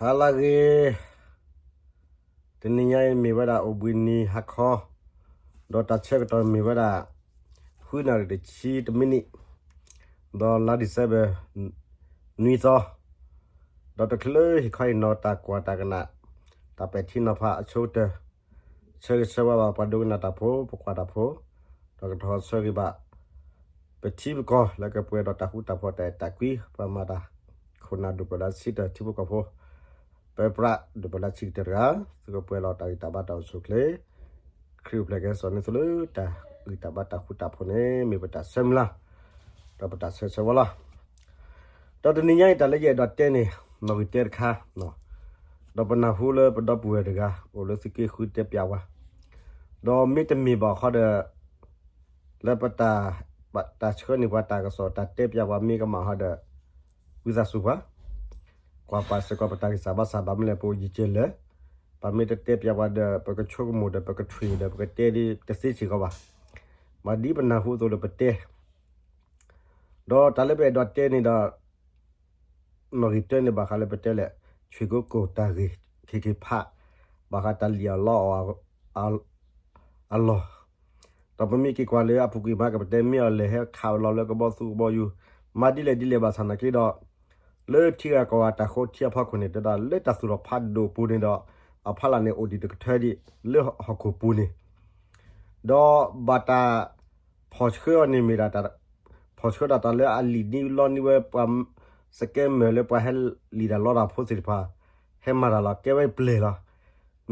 ဟါလၢအဂ့ၤ, တနံၤညါအံၤမ့ၢ်ဝဲဒၣ်အိၣ်ဘှံးနံၤဟါခီ, ဒီးတၢ်ဆၢကတီၢ်မ့ၢ်ဝဲဒၣ် ဃုနၣ်ရံၣ်တဆံတမံးနံး, ဒီးလါ December နွံသီ, ဒီးတချုးလၢဟ့ၣ်ခီဟ့ၣ်နီၤတၢ်ကွၢ်တၢ်ကနၣ်, တၢ်ပဲာ်ထံနီၤဖးအဆိကတၢၢ်, ဆၢဂ့ၤဆၢဝါဘၣ်ပှၤဒိကနၣ်တၢ်ဖိ ပကွၢ်တၢ်ဖိ, ဒီးကထီၣ်ဆၢဂ့ၤဘၣ် ပထံပကီၢ်လၢကပှဲၤဒီးတၢ်ဃူတၢ်ဖိးတၢ်အဲၣ်တၢ်ကွံ ပှၤမၤတၢ်ခိၣ်နၢ်ဒိၣ်ပှၤလၢဆံတၢၢ်ထံဖိကီၢ်ဖိ, ပၢပြးဒိၣ်ပှၤလၢဆံကတၢၢ်တဂၤ, သုကပှဲၤလီၤတၢ်ဂံၢ်တၢ်ဘါတၢ်အိၣ်ဆူၣ်အိၣ်ချ့, ခရံာ်အိၣ်ဖျဲၣ်ကဲစီၤန့ၣ်သုလၢတၢ်ဂံၢ်တၢ်ဘါတၢ်ဃူတၢ်ဖိးန့ၣ် မ့ၢ်ပတၢ်ဆၢမုၢ်လၢ်, ဒီးပတၢ်ဆၢဂ့ၤဆၢဝါလီၤ. ဒီးတနံၤညါအံၤတၢ်လၢယအဲၣ်ဒိးတဲန့ၣ် နီၣ်ဂံၢ်တဲတခါ, ဒီးပနၢ်ဟူလၢပဒီပုၢ်ဝဲၢ်တဂၤ အိၣ်လၢသုးက့ဃုတဲပၠးဝဲ, ဒီးမ့တမ့ၢ်ဘၣ်ဃီဒီး လၢပတၢ် တၢ်ဆှၢန့ၢ်ပှၤတၢ်ကစီၣ်တၢ်တဲပၠးပှၤမ့ၢ်ကမၣ်ဃီဒီး ဝံသးစူၤပှၤ, ကွၢ်ပာ်စ့ၢ်ကီးပတၢ်ဂံၢ်စၢ်ဘါစၢ် ဘၣ်မနုၤလဲၣ် ပအိၣ်ယံၤကဲလၢာ်, ပမ့ၢ်တတဲပၠးပှၤဒီး ပကဆိကမိၣ်ဒီး ပကထွံၣ်ဒီး ပကတဲဒ်တသ့စ့ၢ်ကီးဘၣ်, ဘၣ်ဒ်ပနၢ်ဟူအသိးဒီးပတဲ ဒီးတၢ်လၢပအဲၣ်ဒိးတဲန့ၣ်ဒီး နီၣ်ဂံၢ်တၢန့ၣ် ဘၣ်ဃးလၢပတဲလဲၣ် ဆွ့ၣ်ကိကိၢ်တၢ်ဂ့ၢ် ခ့ခ့ဖး, ဘၣ်ဃးတၢ်လံၣ်အီၣ်လီအီၣ် အလီၢ်, ဒီးပမ့ၢ်က့ၤကွၢ်လၢအပူၤကွံာ်မး ကပတဲမ့ၢ်အီၤလဲၤဟဲခးအလီၢ်လၢကဘီသူကဘီယူၤ, မၤဒ်လဲၣ်ဒ်လဲၣ်ဘၣ်ဆၣ်နာ်က့ဒီး လၢထံဂၤကီၢ်ဂၤတၢ်ဃိထံအဖီခိၣ်န့ၣ် တဲဒၣ်လၢတၢ်သူၣ်ထီၣ်ဖးဒိၣ်ပူၤန့ၣ်ဒီး အဖီလာ်န့ၣ်အိၣ်ဒံးတကထၢဒံး လၢဟီၣ်ခိၣ်ပူၤန့ၣ် ဒီးဘၣ်တၢ်ဖီၣ်ဆှၢအီၤန့ၣ်မ့ၢ်ဒၣ် ဖီၣ်ဆှၢဒၣ်တၢ်လၢအလံၣ်နံၣ်လီနံၣ်ဝဲပှၤ scammer လၢပှၤဟဲလံၣ်တၢ်လီတၢ်ဖိသ့ၣ်တဖၣ် ဟဲမၤတၢ်လီၤ ကဲဝဲပျဲၢ်လီၤ.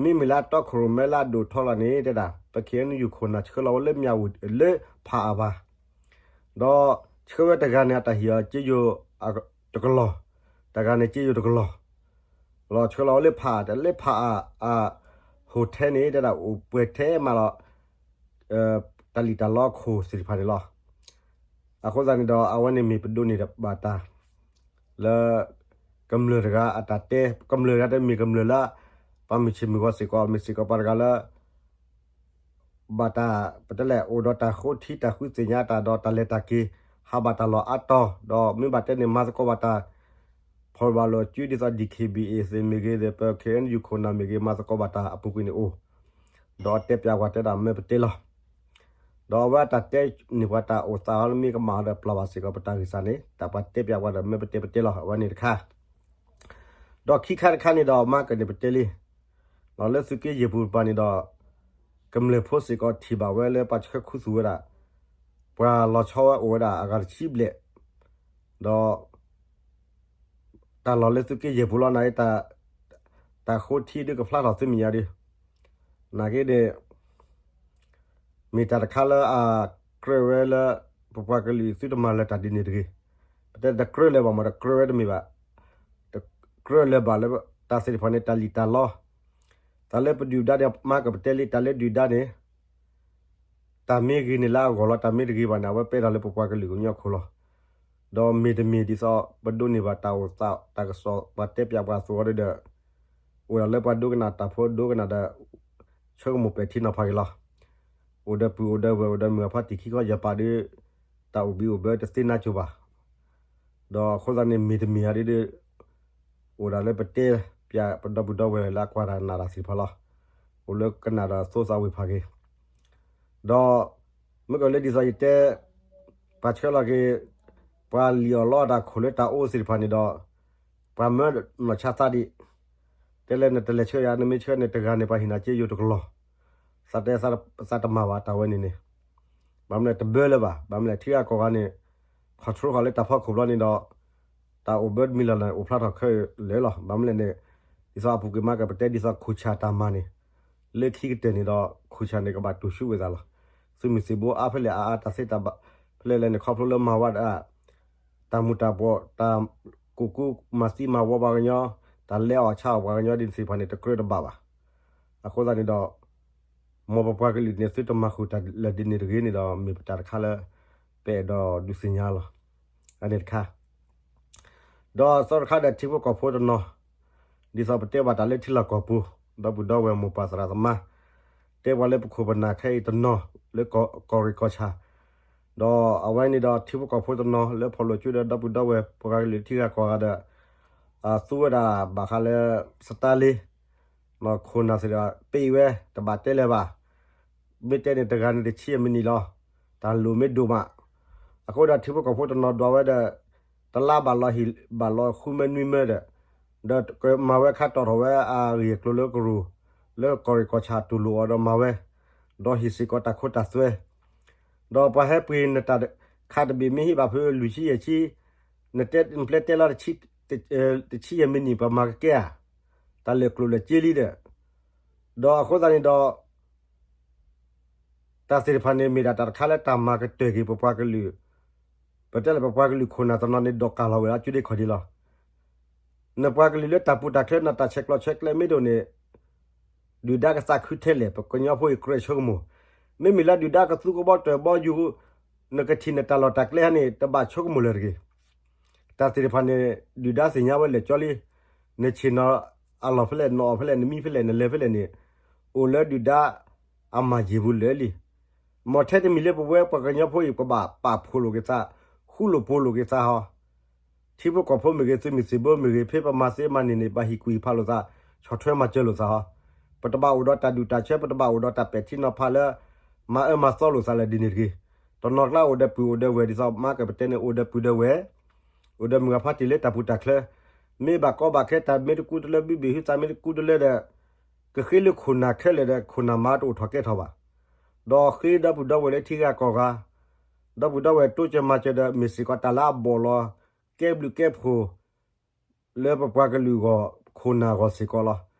မ့မ့ၢ်လၢအတီခိၣ်ရိၣ်မဲလၢအဒိၣ်ထီလီၤန့ၣ် တဲဒၣ် ပ ခ့ၣ်အဲၣ်ယူၣ် ခိၣ်နၢ်ဆှၢလီၤဝဲလၢမၠၣ်ဝတံၣ် လၢဖးအါဘၣ် ဒီးဆှၢဝဲတဂၤန့ၣ် အတၢ်ဟ့ၣ်အီၤက့ယိၤတကလီၢ်, တဂၤန့ၣ်က့ယိၤတကလီၢ် လီၤဆှၢလီၤဝဲလၢဖးအါ တၢ်လၢဖးအါအ hotel န့ၣ် တဲဒၣ်အိၣ်ပှဲၤထဲမးလီၤ တၢ်လံၣ်တၢ်လီအခိၣ်သ့ၣ်တဖၣ်န့ၣ်လီၤ. အဃိသတးန့ၣ်ဒီး အဝဲန့ၣ်မ့ၢ်ပဒိးန့ၢ်ဘၣ်တၢ် လၢ ကမျၢၢ်တဂၤအတၢ်တဲ ကမျၢၢ်တဂၤတမ့ၢ်ကမျၢၢ်လၢ ပှၤမုၢ်ဆ့ၣ်မုၢ်ဂီၤစ့ၢ်ကီး မ့ၢ်စ့ၢ်ကီးပှၤတဂၤလၢ ဘၣ်တၢ် ပတဲလဲၣ် အိၣ်ဒီးတၢ်ဃိထံတၢ်ဃုသ့ၣ်ညါတၢ်ဒီးတၢ်လဲၤတၢ်က့ၤ ဟးဘၣ်တၢ်လီၢ်အါတီၤ ဒီးမ့ၢ်ဘၣ်တဲန့ၣ် မၤသကိးဘၣ်တၢ် ဖီၣ်ဘၣ်လီၢ်စုဒ်သိး DKBA သ့ၣ်မ့ၢ်ဂ့ၤ ဒီးပ ခ့ၣ်အဲၣ်ယူၣ် ခိၣ်နၢ်မ့ၢ်ဂ့ၤ မၤသကိးဘၣ်တၢ်အပူၤကွံာ်န့ၣ်အိၣ် ဒီးအတဲပၠးဝဲတဲဒၣ်မၢပတဲလီၤ. ဒီးအဝဲအတၢ်တဲန့ၢ်ပှၤတၢ်အိၣ်သးလၢမ့ၢ်ကမၣ်ဒီး ပျၢ်ဘၣ်စ့ၢ်ကီးပတၢ်ဂံၢ်စၢ်န့ၣ် တၢ်ပှၤတဲပၠးပှၤဒီးမၢပတဲပတဲလီၤ အဝဲန့ၣ်တခါ ဒီးခံခါတခါန့ၣ်ဒီး မၤကန့ၢ်ပတဲလံ လၢသုးက့ယဲၢ်ပူၤတပၤန့ၣ်ဒီး ကမျၢၢ်ဖိစ့ၢ်ကီးထံၣ်ဘၣ်ဝဲလၢပှၤဆှၢခူသူၣ်ဝဲဒၣ် ပှၤလီၤဆီဝဲအိၣ်ဝဲဒၣ်အဂၤတဆံဘျဲၣ် ဒီး တၢ်လီၢ်လၢသုးက့ယဲၢ်ပူၤလီၤ နာ်က့ တၢ်ဃိထံဒုးကဖျါထီၣ်သုမဲာ်ညါဒုး နာ်က့န့ၣ် မ့ၢ်တၢ်တခါလၢအကြၢးဝဲလၢ ပပှၤကလုာ်သုတမၤလၢၤတၢ်ဒ်န့ၣ်တဂ့ၤ. ပတဲတကြၢးလၢၤဘၣ်မ့ၢ် တကြၢးဝဲတမ့ၢ်ဘၣ်. တကြၢးလၢၤဘၣ်လၢတၢ်သ့ၣ်တဖၣ်န့ၣ် တၢ်လံၣ်တၢ်လီ တၢ်လၢပဒုၣ်ဒါန့ၣ် မၤကပတဲလံ တၢ်လၢဒုၣ်ဒါန့ၣ် တၢ်မ့ၢ်ဂ့ၤန့ၣ်လၢအဂီၢ်လီၤ, တၢ်မ့ၢ်တဂ့ၤဘၣ်န့ၣ် အဝဲပဲထီၣ်လၢပပှၤကလုာ်ကညီခိၣ်လီၤ. ဒီးမ့ၢ်တမ့ၢ်ဒ်သိး ပဒိးန့ၢ်ဘၣ်တၢ်အိၣ်သး တၢ်ကစီၣ် ပှၤတဲပၠးပှၤအသိးဒီး အိၣ်ဒၣ်လၢပှၤဒိကနၣ်တၢ်ဖိဒိကနၣ်ဒီး ဆၢကမူၣ်ပဲာ်ထံနီၤဖးက့ၤလီၤ. အိၣ်ဒီးပုၢ်အိၣ်ဒီးဝဲၢ်အိၣ်ဒီးမုၣ်အဖါတံၢ်ခံခီယၢ်ပာ်ဒီး တၢ်အိၣ်ဘံၣ်အိၣ်ဘၢတသ့နါကိၤဘၣ်. ဒီးအဃိသတးန့ၣ် မ့ၢ်တမ့ၢ်ဧါဒ်ဒီး အိၣ်ဒၣ်လၢပတဲပၠးပဒီပုၢ်ဒီဝဲၢ်လၢအကွၢ်တၢ်နာ်တၢ်သ့ၣ်တဖၣ်လီၤ. အိၣ်လၢကနၣ်ဒီးသိသးဝ့ၢ်ဖးက့ၤ ဒီး မ့ၢ်ကလၢဒ်သိးယတဲ ပှၤဆှၢလီၤက့ၤ ပှၤလံၣ်အီၣ်လီအတၢ်ခိၣ်လၢတၢ်အိၣ်သ့ၣ်တဖၣ်န့ၣ်ဒီး ပှၤမၢနီၢ်ဆါသးဒံး တဲလဲၣ်နတလဲၤဆှၢယၤ နမ့ၢ်ဆှၢန့ၣ် တဂၤန့ၣ် ပှၤဟ့ၣ်နၤက့ယိၤတကလီၢ်, သးတဲသးတမၤဘၣ်တၢ်ဝဲန့ၣ်န့ၣ်, ဘၣ်မနုၤလဲၣ် တဘၢလၢၤဘၣ်, ဘၣ်မနုၤလဲၣ် ထံဂၤကီၢ်ဂၤန့ၣ် control ဃီၤလၢတၢ်ဖီခိၣ်ဘျီန့ၣ်ဒီး တၢ်အိၣ်ဘၢတမံၤလၢ်လၢ်န့ၣ် အိၣ်ဖျါထီၣ်ခဲလၢာ်လီၤ. ဘၣ်မနုၤလဲၣ်န့ၣ် ဒ်သိးအပူၤကွံာ်မးကပတဲဒ်သိးခိၣ်ဆၣ်တၢ်မၤန့ၣ် လၢခံကတၢၢ်န့ၣ်ဒီး ခိၣ်ဆၣ်န့ၣ်ကဘၣ်တူၢ်ဆူဝဲသးလီၤ. သုးမုၢ်သံၣ်ဘိအါဖဲလဲၣ်အါအါ တၢ်သ့တၢ်ဘၣ်ဖဲလဲၣ်လဲၣ်န့ၣ် ခီဖျိလၢမၤဝဲဒၣ် တၢ်မူၤတၢ်ဘှီး တၢ်ကူၣ်ကူမၤသံမၤဝီပှၤကညီ, တၢ်လဲအီၣ်ဆါအီၣ်ပှၤကညီဒ်န့ၣ်သ့ၣ်တဖၣ်န့ၣ် တကြၢးတဘၣ်ဘၣ်. အဃိသတးန့ၣ်ဒီး မ်ပပှၤကလုာ်န့ၣ် သုတမၤဃုာ်တၢ်လၢာ်ဒ်န့ၣ်တဂ့ၤန့ၣ်ဒီး မ့ၢ်ပတၢ်တခါလၢ ပအဲၣ်ဒိးဒုးသ့ၣ်ညါလီၤ. အန့ၣ်တခါ ဒီးသီတခါဒီးထံဖိကီၢ်ဖိတနီၤ, ဒ်သိးပတဲဘၣ်တၢ်လၢထံလီၢ်ကီၢ်ပူၤ, ဒီပုၢ်ဒီဝဲၢ်မိၢ်ပၢ်သရၣ်သမါ, တဲပှၤလၢပခိၣ်ပနၢ်ခဲအံၤတနီၤ လၢကီၢ်ရ့ၣ်ကီၢ်ဆၣ်, ဒီးအဝဲန့ၣ်ဒီးထံဖိကီၢ်ဖိတနီၤလၢဖီၣ်လိာ်စုဒီးဒီပုၢ်ဒီဝဲၢ်ပှၤကလုာ်ထံဂၤကီၢ်ဂၤဒီး သူဝဲဒၣ်ဘၣ်ဃးလၢ စတါလ့ ခိၣ်နၢ်သ့ၣ်ဒီး ပ့ၢ်ဝဲ တဘၣ်တဲလၢၤဘၣ်. မ့ၢ်တဲန့ၣ် တဂၤန့ၣ်တဆံယဲၢ်မံးနံးလီၤ. တၢ်လိၣ်မ့ၢ်ဒိၣ်မး, အဃိဒီးထံဖိကီၢ်ဖိတနီၤဒွးဝဲဒီး တလါဘၣ်လီၤဟံၣ်ဘၣ်လီၤဃုမၢနွံမၢဒီး ဒီးကမၤဝဲခါတီၢ်ထီၣ်ဝဲအဂ့ၢ်အကျိၤလၢကရူၢ် လၢကီၢ်ရ့ၣ်ကီၢ်ဆၣ်တူၢ်လိာ်အီၤဒီးမၤဝဲ, ဒီးဟ့ၣ်စ့ၢ်ကီးတၢ်ခိတၢ်သွဲ ဒီးပှၤဟဲပှ့ၤနတၢ်ခးတဘ့ၣ်မ့ၢ်ဟံၣ်ဘၣ်ဖုလွံၢ်ဆံယဲၢ်ဆံ, နတဲနပျဲတဲလီၤ တဆံယဲၢ်မံးနံး ပမၤကကဲဧါ, တၢ်လဲၤကျိၣ်လဲၤစ့လံဒီး, ဒီးအဃိသတးန့ၣ်ဒီး တၢ်သ့ၣ်တဖၣ်န့ၣ် မ့ၢ်ဒၣ်တၢ်တခါလၢတၢ်မၤကတၢၢ်က့ၤပပှၤကလုာ်, ပတဲလၢပပှၤကလုာ်ခိၣ်နၢ်တနီၤန့ၣ် ဒီးကၢ်လီၤဝဲဒၣ်ကၠူဒ့ခီၣ်ဒ့လီၤ. နပှၤကလုာ်လၢတၢ်ပူၤတၢ်ချၢ နတၢ်ဆဲးကျိးဆဲးကျၢမ့ၢ်ဒိၣ်န့ၣ် ဒုၣ်ဒါကသးခုထဲလဲၣ် ပကညီဖိအံၤကြၢးဆိကမိၣ်, မ့မ့ၢ်လၢဒုၣ်ဒါကသူကဘီတၢၢ်ဘီယူၤ နကထံၣ်နတၢ်လီၢ်တၢ်ကျဲဟဲန့ၣ် တဘၣ်ဆိကမိၣ်လၢၤတဂ့ၤ. တၢ်သ့ၣ်တဖၣ်န့ၣ် ဒုၣ်ဒါသ့ၣ်ညါဝဲလဲၣ်ကၠီလံ. နဆ့ၣ်နီၤအလီၢ်ဖဲလဲၣ် နအီၣ်ဖဲလဲၣ် နမံဖဲလဲၣ် နလဲၤဖဲလဲၣ်န့ၣ် အိၣ်လၢဒုၣ်ဒါအမၤယံာ်ပူၤလၢာ်လံ. မ်ထဲတမံၤလၢပဝဲပှၤကညီဖိအံၤ ပဘၣ်ပာ်ဖှိၣ်လိာ်က့ၤသး, ဃူလိာ်ဖိးလိာ်က့ၤသးဟီ ထံဖိကီၢ်ဖိမ့ၢ်ဂ့ၤ သုးမုၢ်သံၣ်ဘိမ့ၢ်ဂ့ၤ ဖဲပမၤသ့မၤန့ၢ်န့ၣ် ဘၣ်ဟံၣ်ကွံာ်ဖးလိာ်သး, ဆီၣ်ထွဲမၤစၢၤလိာ်သးဟီ. ပတဘၣ်အိၣ်ဒီးတၢ်ဒူၣ်တၢ်ဆၢ ပတဘၣ်အိၣ်ဒီးတၢ်ပဲာ်ထံနီၤဖးလၢ မၤအၢမၤသီလိာ်သးလၢာ်ဒ်န့ၣ်တဂ့ၤ. တနီၤကျါအိၣ်ဒီးပုၢ်အိၣ်ဒီးဝဲၢ်ဒ်သိးမါကပတဲန့ၣ် အိၣ်ဒီးပုၢ်ဒီးဝဲၢ်, အိၣ်ဒီးမုၢ်ဂၤဖါတံၢ်လၢတၢ်ပူၤတၢ်ချၢ, မ့ၢ်ဘၣ်ကီဘၣ်ခဲ တၢ်မ့ၢ်တကူတလၢ ဘုဘ့ၣ်ဟုသးမ့ၢ်တကူတလၢဒီး ကဃ့လၢခိၣ်နၢ်ခဲလၢာ်ဒီး ခိၣ်နၢ်မၤတအိၣ်ထီၣ်ကဲထီၣ်ဘၣ်. ဒီးဃ့ဒီပုၢ်ဒီဝဲၢ်လၢထံဂၤကီၢ်ဂၤ, ဒီပုၢ်ဒီဝဲၢ်တိစၢၤမၤစၢၤဒီး မ့ၢ်စ့ၢ်ကီးတၢ်လၢအဘီၣ်လီၤ ကဲဘျုးကဲဖှိၣ် လၢပပှၤကလုာ်ဂီၢ် ခိၣ်နၢ်ဂီၢ်စ့ၢ်ကီး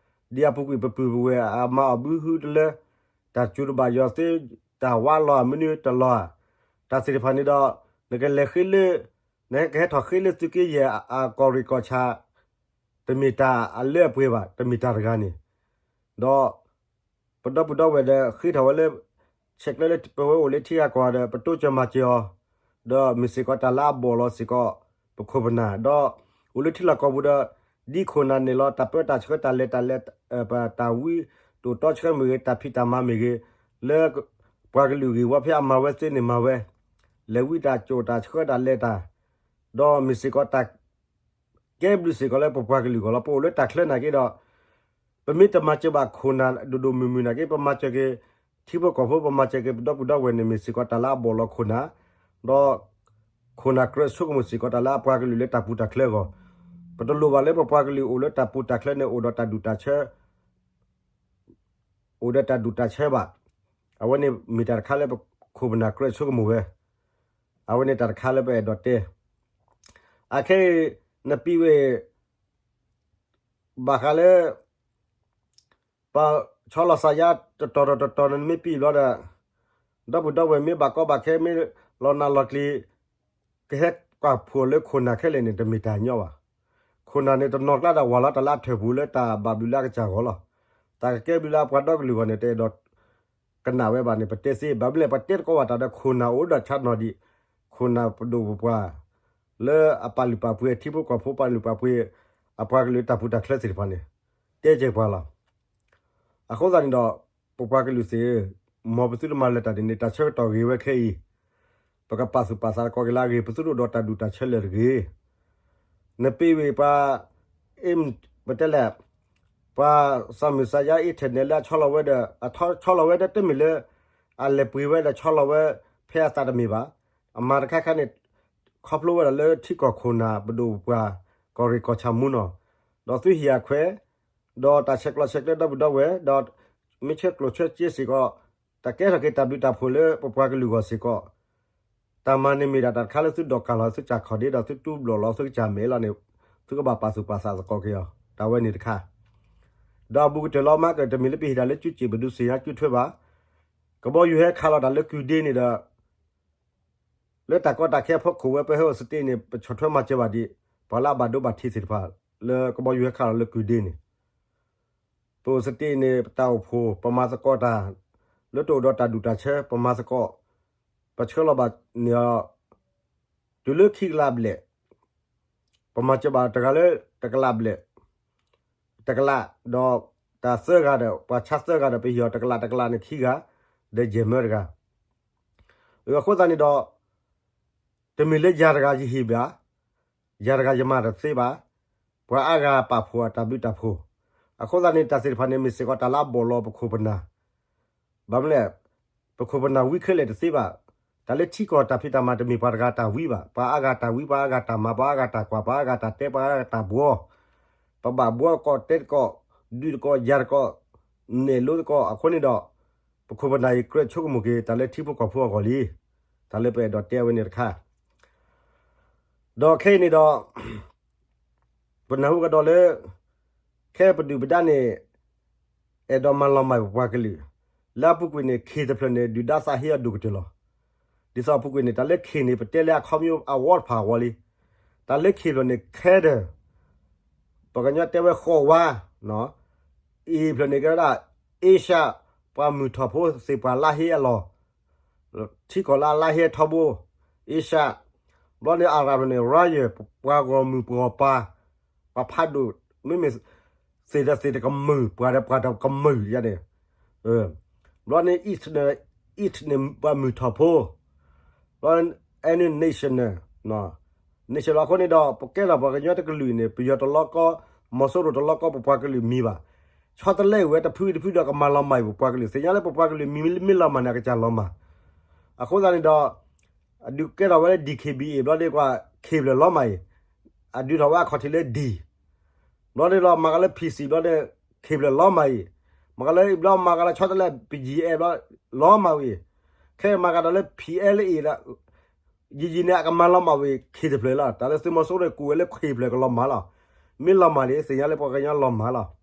လီၤ. ဒ်အပူၤကွံာ်ပပုၢ်ပဝဲၢ်အမၤအီၣ်ဘုဟုတလၢ, တၢ်စူၤတဘၣ်ယီၤသ့, တၢ်ဝးလီၤမနုၤတလီၤဧါ. တၢ်သ့ၣ်တဖၣ်န့ၣ်ဒီး နကလဲၤဃ့လၢ, နကဟဲထီၣ်ဃ့လၢသုးက့ယဲၢ်အကီၢ်ရ့ၣ်ကီၢ်ဆၣ် တမ့ၢ်တၢ်အလၢအပှဲၤဘၣ်, တမ့ၢ်တၢ်တဂၤန့ၣ်, ဒီး ပဒီပုၢ်ဒီဝဲၢ်ဒီးဃ့ထီၣ်ဝဲလၢ ဆဲးကျၢလၢပဝဲအိၣ်လၢထံဂၤကီၢ်ဂၤဒီး ပတိစၢၤမၤစၢၤအီၤ, ဒီးမ့ၢ်စ့ၢ်ကီးတၢ်လၢအဘီၣ်လီၤစ့ၢ်ကီး ပခိၣ်ပနၢ်, ဒီးအိၣ်လၢထံလီၢ်ကီၢ်ပူၤဒီး ဒ်ခိၣ်နၢ်န့ၣ်လီၤ တၢ်ပၢတၢ်ဆှၢတၢ်လဲၤတၢ်လဲၤ, တၢ်ဝံတၢ်တီဆှၢမ့ၢ်ဂ့ၤ တၢ်ဖံးတၢ်မၤမ့ၢ်ဂ့ၤ, လၢပှၤကလုာ်ဂ့ၢ်ဝီဖဲအမၤဝဲသ့န့ၣ်မၤဝဲ, လဲၤဝံတၢ်ကိၣ်တၢ်ဆှၢတၢ်လဲၤတၢ်, ဒီးမ့ၢ်စ့ၢ်ကီးတၢ် ကဲဘျုးစ့ၢ်ကီးလၢပပှၤကလုာ်အဂီၢ်လီၤ. ပအိၣ်လၢတၢ်ချၢနာ်က့ဒီး ပမ့ၢ်တမၤစၢၤဘၣ်ခိၣ်နၢ်ဒိၣ်ဒိၣ်မုၢ်မုၢ်နာ်က့ ပမၤစၢၤက့ၤ ထံဖိကီၢ်ဖိ ပမၤစၢၤက့ၤပဒီပုၢ်ဒီဝဲၢ်န့ၣ် မ့ၢ်စ့ၢ်ကီးတၢ်လၢအဘီၣ်လီၤခိၣ်နၢ်, ဒီးခိၣ်နၢ်ကြၢးဆိကမိၣ်စ့ၢ်ကီးတၢ်လၢအပှၤကလုာ်လၢတၢ်ပူၤတၢ်ချၢအဂီၢ်, ပတလိၣ်ဘၣ်လၢပပှၤကလုာ်အိၣ်လၢတၢ်ပူၤတၢ်ချၢန့ၣ် အိၣ်ဒီးတၢ်ဒူၣ်တၢ်ဆၢ အိၣ်ဒီးတၢ်ဒူၣ်တၢ်ဆၢဘၣ်. အဝဲန့ၣ်မ့ၢ်တၢ်တခါလၢပခိၣ်ပနၢ်ကြၢးဆိကမိၣ်ဝဲ, အဝဲန့ၣ်တၢ်တခါလၢပအဲၣ်ဒိးတဲ. အခဲအံၤ နပံးဝဲ ဘၣ်ဃးလၢ ပှၤဆီလီၤစၢ်ယါတတီၤတတီၤတတီၤန့ၣ် နမ့ၢ်ပံးဘျီဒီး ဒီပုၢ်ဒီဝဲၢ်မ့ၢ်ဘၣ်ကီဘၣ်ခဲ မ့ၢ်လီၤနးလီၤကျံၤ ကဟဲကွၢ်ဖှိၣ်လၢခိၣ်နၢ်ခဲလၢာ်န့ၣ် တမ့ၢ်တၢ်ညီဘၣ်. ခိၣ်နၢ်န့ၣ် တနီၤကျါဒီးဝၤလီၤတၢ်လၢအထၢၣ်ပူၤလၢတၢ်ဘၣ်ဘျုးလၢအကစၢ်အဂီၢ်လီၤ. တၢ်ကကဲဘျုးလၢအပှၤဒီကလုာ်အဂီၢ်န့ၣ် တအဲၣ်ဒိးကနၣ်ဝဲဘၣ်န့ၣ် ပတဲသ့ဘၣ်. မ့ၢ်လဲၣ် ပတဲတကိးဘၣ်တၢ်ဒီး ခိၣ်နၢ်အိၣ်ဒီးဆါနီၤဒံး, ခိၣ်နၢ်ပဒိၣ်ပပှၢ် လၢအပာ်လုၢ်ပာ်ပှ့ၤ ထံဖိကီၢ်ဖိပာ်လုၢ်ပာ်ပှ့ၤ အပှၤကလုာ်တၢ်ပူၤတၢ်ချၢသ့ၣ်တဖၣ်န့ၣ် တဲကဲပှၤလီၤ. အဃိသတးန့ၣ်ဒီး ပပှၤကလုာ်သ့ၣ်ဧၢ, မ်ပသုတမၤလၢၤတၢ်ဒ်န့ၣ် တၢ်ဆၢကတီၢ်ဂ့ၤဝဲခဲအံၤ, ပကပာ်သူၣ်ပာ်သးသကိးက့ၤလၢအဂ့ၤ, ပသုတအိၣ်ဒီးတၢ်ဒူၣ်တၢ်ဆၢလၢၤတဂ့ၤ. နပ့းဝံၤပှၤ ပတဲလဲၣ်, ပှၤစီၤမုၢ်စၢ်ယါ internet လၢအဆီလီၤဝဲဒီး အဆီလီၤဝဲဒီးတမ့ၢ်လၢ အလဲၤပှ့ၤဝဲဒီးဆီလီၤဝဲ ဖဲအသးတမ့ၢ်ဘၣ်. အမၤတခါခါန့ၣ် ခီဖျိဝဲဒၣ်လၢထံကီၢ်ခိၣ်နၢ်ပဒိၣ်ပပှၢ် ကီၢ်ရ့ၣ်ကီၢ်ဆၣ်မူနီၤ, ဒီးသုဟံၣ်အခွဲး, ဒီးတၢ်ဆဲးကျိးဆဲးကျၢဒီပုၢ်ဒီဝဲၢ်, ဒီးမ့ၢ်ဆဲးကျိးဆဲးကျၢစ့ၢ်ကီး တၢ်ကဲထီၣ်က့ၤတၢ်ဘျုးတၢ်ဖှိၣ်လၢပပှၤကလုာ်အဂီၢ်စ့ၢ်ကီး, တၢ်မၤန့ၣ်မ့ၢ်ဒၣ်တၢ်တခါလၢသုဒိးကၢ်လီၤသုကစၢ်ခီၣ်ဒ့ဒီးသုတူၢ်ဘျီၣ်လီၤသုကစၢ်မဲာ်လီၤန့ၣ်, သုကဘၣ်ပာ်သူၣ်ပာ်သးသကိးက့ၤအီၤ, တၢ်ဝဲန့ၣ်တခါ ဒီးအဘူးကတၢၢ်လီၤ မၤကတမ့ၢ်လၢပဟ့ၣ်တၢ်လၢ ကၠူကၠ့ၣ်ပဒုစ့ၣ်ညါကၠူထွဲဘၣ်. ကဘီယူၤဟဲခးလီၤတၢ်လၢကုၢ်ဒ့န့ၣ်ဒီး လၢတၢ်ကီတၢ်ခဲအဖီခိၣ်ဝဲ ပဟဲအိၣ် state န့ၣ် ပဆီၣ်ထွဲမၤစၢၤဘၣ်ဒံး ပှၤလၢအဘၣ်ဒိဘၣ်ထံးသ့ၣ်တဖၣ် လၢကဘီယူၤဟဲခးလီၤလၢကုၢ်ဒ့န့ၣ် ပအိၣ် state န့ၣ် ပတၢ်အိၣ်ဖှိၣ် ပမၤသကိးတၢ် လၢတအိၣ်ဒီးတၢ်ဒူၣ်တၢ်ဆၢ ပမၤသကိး ပဆှၢလီၤဘၣ်န့ၣ် တုၤလၢခံကလးဘျဲၣ် ပမၤစၢၤဘၣ်တဂၤလၢတကလးဘျဲၣ်, တကလးဒီး တၢ်သၢဂၤဒီး ပှၤဆါသၢဂၤဒီး ပဟ့ၣ်အီၤတကလးတကလးန့ၣ်ခံဂၤ, ဒီးယဲၢ်မၢတဂၤ. အဃိသတးန့ၣ်ဒီး တမ့ၢ်လၢယၤတဂၤယဟ့ၣ်ဘၣ်, ယၤတဂၤယမၤတသ့ဘၣ်, ပှၤအါဂၤပာ်ဖှိၣ်အတၢ်ဘျုးတၢ်ဖှိၣ်, အဃိသတးန့ၣ် တၢ်သ့ၣ်တဖၣ်န့ၣ် မ့ၢ်စ့ၢ်ကီးတၢ်လၢအဘီၣ်လီၤပခိၣ်ပနၢ်, ဘၣ်မနုၤလဲၣ်, ပခိၣ်ပနၢ်ဝံခဲလၢာ်တသ့ဘၣ်, တၢ်လၢထံကီၢ်တၢ်ဖံးတၢ်မၤတမ့ၢ်ပှၤတဂၤတၢ်ဝံဘၣ်, ပှၤအါဂၤတၢ်ဝံ, ပှၤအါဂၤတၢ်မၤ, ပှၤအါဂၤတၢ်ကွၢ်, ပှၤအါဂၤတၢ်တဲ, ပှၤအါဂၤတၢ်ဘှီ, ပဘၣ်ဘှီတကီၢ်တဲတကီၢ်, ဒုးတကီၢ်ယၤတကီၢ်, နဲၣ်လိတကီၢ်, အဃိန့ၣ်ဒီး ပခိၣ်ပနၢ်အံၤကြၢးဆိကမိၣ်က့ၤ တၢ်လၢထံဖိကီၢ်ဖိအဂီၢ်လံ, တၢ်လၢပအဲၣ်ဒိးတဲဝဲန့ၣ်တခါ ဒီးခဲအံၤန့ၣ်ဒီး ပနၢ်ဟူကဒီးလၢ ခဲပဒုၣ်ပဒါန့ၣ် အဲၣ်ဒိးမၤလီၤမၢ်ပပှၤကလုာ်, လၢအပူၤကွံာ်န့ၣ် ခ့ၣ်တဖျၢၣ်န့ၣ် ဒုၣ်ဒါသးဟ့အဒိၣ်ကတၢၢ်လီၤ. ဒ်သိးအပူၤကွံာ်န့ၣ် တၢ်လၢခ့ၣ်န့ၣ် ပတဲလၢအခီပညီအဝီတဖၣ်အဂီၢ်လံ. တၢ်လၢခ့ၣ်ဖျၢၣ်န့ၣ် ခဲဒၢၢ် ပှၤကညီတဲဝဲဃီးဝါ, အ့ၣ်ဖျၢၣ်န့ၣ်ကဲဝဲဒၣ် အ့ရှၢၣ်, ပှၤမုၢ်ထီၣ်ဖိသ့ၣ်ပှၢ်လါဟ့အလီၢ် ထံကီၢ်လၢအလါဟ့ထီဘိ, အ့ရှၢၣ်, ဘျီန့ၣ်အၤရၣ်ဖျၢၣ်န့ၣ် ရါယၢၢ်, ပှၤဂီၢ်မုၢ်ပှၤဂီၢ်ပၤ, ပှၤဖးဒိၣ်, မ့မ့ၢ်သ့ၣ်ဒီးသ့ၣ်တကမုာ်, ပှၤဒီးပှၤတကမုာ်ယါန့ၣ်, ဘျီန့ၣ် East န့ၣ် East န့ၣ် ပှၤမုၢ်ထီၣ်ဖိ, ဘျီ any nation, nation လီၤ. အဃိန့ၣ်ဒီး ပကဲထီၣ်ပှၤကညီတကလုာ်န့ၣ် ပယီၤတလီၤကီ, မီၤစိရိၤတလီၤကီ ပပှၤကလုာ်မံၤဘၣ်. ဆီတလဲဝဲတဖုတဖုဒီးကမၤလီၤမၢ်အံၤ ပပှၤကလုာ်သ့ၣ်ညါလၢပပှၤကလုာ်မံၤမ့ၢ်လီၤမၢ်န့ၣ် အကစၢ်လီၤမၢ်. အဃိသတးန့ၣ်ဒီး အဒုးကဲထီၣ်ဝဲလၢ DKBA ဘျီဒ့ၣ်ကွၢ် ခ့ၣ်ဖျၢၣ်လီၤမၢ်အံၤ, အဒုးထီၣ်ဝဲအခီၣ်ထံးလၢ D ဘျီဒ့ၣ်လီၤ မၤကလၢ PC ဘျီဒ့ၣ် ခ့ၣ်ဖျၢၣ်လီၤမၢ်အံၤ, မၤကလၢဘျီမၤကလၢဆီတလဲ BGF ဘျီ လီၤမၢ်ဝံၤ, ခဲမၤကဒီးလၢ PLA ဒီး ယံာ်ယံာ်န့ၣ် အကမၤလီၤမၢ်ဝံၤ ခ့ၣ်တဖျၢၣ်လီၤ. တၢ်လၢသုးမီၤစိရိၤကိးဝဲလၢခ့ၣ်ဖျၢၣ်ကလီၤမၢ်လီၤ. မ့ၢ်လီၤမၢ်န့ၣ် သ့ၣ်ညါလၢပှၤကညီလီၤမၢ်လီၤ.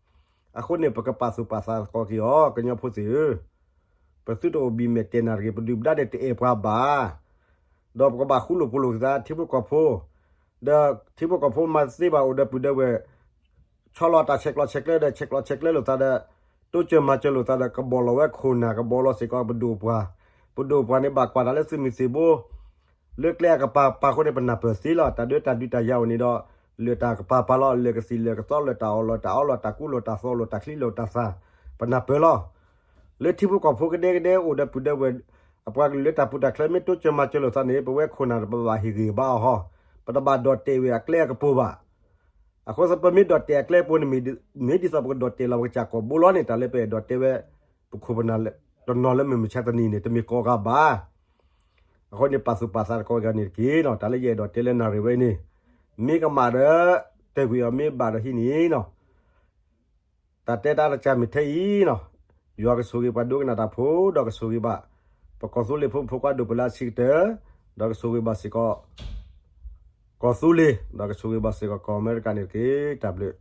အဃိန့ၣ် ပကပာ်သူၣ်ပာ်သးသကိးက့ၤအီၤ ကညီဖိသ့ၣ်ဧၢ, ပသုတအိၣ်ဘံၣ်မဲာ်တဲာ်နၢ်တဂ့ၤ, ပဒုၣ်ပဒါန့ၣ်တအဲၣ်ပှၤဘၣ်. ဒီးပကဘၣ်ဃူလိာ်ဖိးလိာ်က့ၤသးထံဖိကီၢ်ဖိ, ဒီးထံဖိကီၢ်ဖိမၤသ့ဘၣ်အိၣ်ဒီးပုၢ်ဒီးဝဲၢ် ဆီလီၤတၢ်ဆဲးကျိးဆဲးကျၢဒီး ဆဲးကျိးဆဲးကျၢလိာ်သးဒီး တိစၢၤမၤစၢၤလိာ်သးဒီး ကဘီၣ်လီၤဝဲခိၣ်နၢ် ကဘီၣ်လီၤစ့ၢ်ကီးပဒိၣ်ပှၤ, ပဒိၣ်ပှၤန့ၣ်ဘၣ်ကွၢ်တၢ်လၢသုးမုၢ်သံၣ်ဘိ လၢကျဲအကပၤပၤအဃိန့ၣ် ပနၢ်ပၢၢ်သ့လီၤ. တၢ်ဒုးတၢ်ဒုးတၢ်ယၤအိၣ်န့ၣ်ဒီး လၢာ်တၢ်ကပၤပၤလီၤ, လၢာ်ကသံၣ်လၢာ်ကသီ လၢာ်တၢ်အီၣ်လီၤတၢ်အီလီၤ တၢ်ကူလိာ်တၢ်သီလိာ်တၢ်ချံလိာ်တၢ်သၣ်, ပနၢ်ပၢၢ်လီၤ. လၢထံဖိကီၢ်ဖိကဒဲကဒဲအိၣ်ဒီးပုၢ်ဒီးဝဲၢ် အပှၤကလုာ်လၢတၢ်ပူၤတၢ်ချၢမ့ၢ်တိစၢၤမၤစၢၤလိာ်သးန့ၣ် ပဝဲခိၣ်နၢ်တပဘၣ်ဟ့ၣ်ဂ့ၤဘါအီၤဟီ, ပတဘၣ်ဒိးတဲာ်ဝဲအကျဲအကပူၤဘၣ်. အဃိသတးပမ့ၢ်ဒိးတဲာ်အကျဲအပူၤန့ၣ် မ့ၢ်ဒ်သိးပကဒိးတဲာ်လီၤပကစၢ်ကိာ်ဘိလီၤန့ၣ် တၢ်လၢပအဲၣ်ဒိးတဲဝဲ ပခိၣ်ပနၢ်တနီၤလၢမုၢ်မဆါတနံၤန့ၣ် တမ့ၢ်ကိးဂၤဘၣ်. အဃိန့ၣ် ပာ်သူၣ်ပာ်သးသကိးက့ၤန့ၣ်တက့ၢ်နီၤ. တၢ်လၢယအဲၣ်ဒိးတဲလၢနၣ်ရံၣ်ဝဲအံၤန့ၣ် မ့ၢ်ကမၣ်ဒီး တဲာ်ကွံာ်အီၤ မ့ၢ်ဘၣ်ဒီးဟံးန့ၢ်နီၤ. တၢ်တဲတၢ်တကးမ့ၢ်ထဲအံၤနီၤ, ယွၤကဆိၣ်ဂ့ၤပှၤဒိကနၣ်တၢ်ဖိ ဒီးကဆိၣ်ဂ့ၤဘၣ် ပကီၢ်သူလ့ၤဖိမုၣ်ဖိခွါဒိၣ်ပှၤလၢအဆံးကတၢၢ်, ဒီးကဆိၣ်ဂ့ၤဘၣ်စ့ၢ်ကီး ကီၢ်သူလ့ၤ, ဒီးကဆိၣ်ဂ့ၤဘၣ်စ့ၢ်ကီးကီၢ်အမဲရကၤန့ၣ်တက့ၢ်. တၢ်ဘျုး